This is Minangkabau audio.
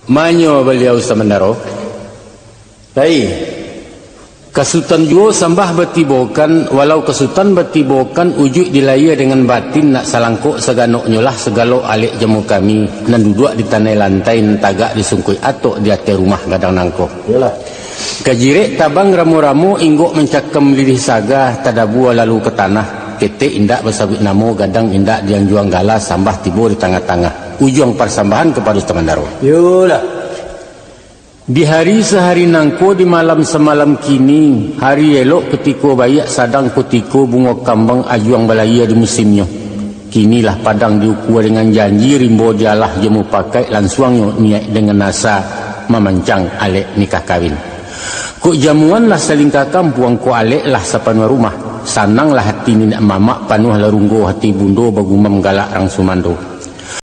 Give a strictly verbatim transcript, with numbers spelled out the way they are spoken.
Manyo baliau samandaro. Lai. Kasutan juo sambah batibokan, walau kasutan batibokan ujuik di layie dengan batin nak salangkok saganoknyo lah sagalo alek jamu kami, nan duduak di tanai lantai, nan tagak di sungkuik atok di ateh rumah gadang nangko. Iyolah. Kajirek tabang ramo-ramo inggok mancakam lilih saga, tadabua lalu ka tanah, ketek indak basabuik namo, gadang indak dianjuang gala, sambah tibo di tangah-tangah. Ujuang parsambahan kapado samandaro. Iyolah. Di hari sahari nangko, di malam samalam kini, hari elok kutiko baiak, sadang kutiko bungo kambang ajuang balayie di musimnyo. Kini lah padang diukua dengan janji, rimbo dialah jo mupakaik, lansuangnyo niaik dengan asa mamancang alek nikah kawin. Kok jamuan lah salingka kampuang, kok alek lah sapanuah rumah, sananglah hati niniak mamak, panuahlah runggo hati bundo, bagumam galak rang sumando.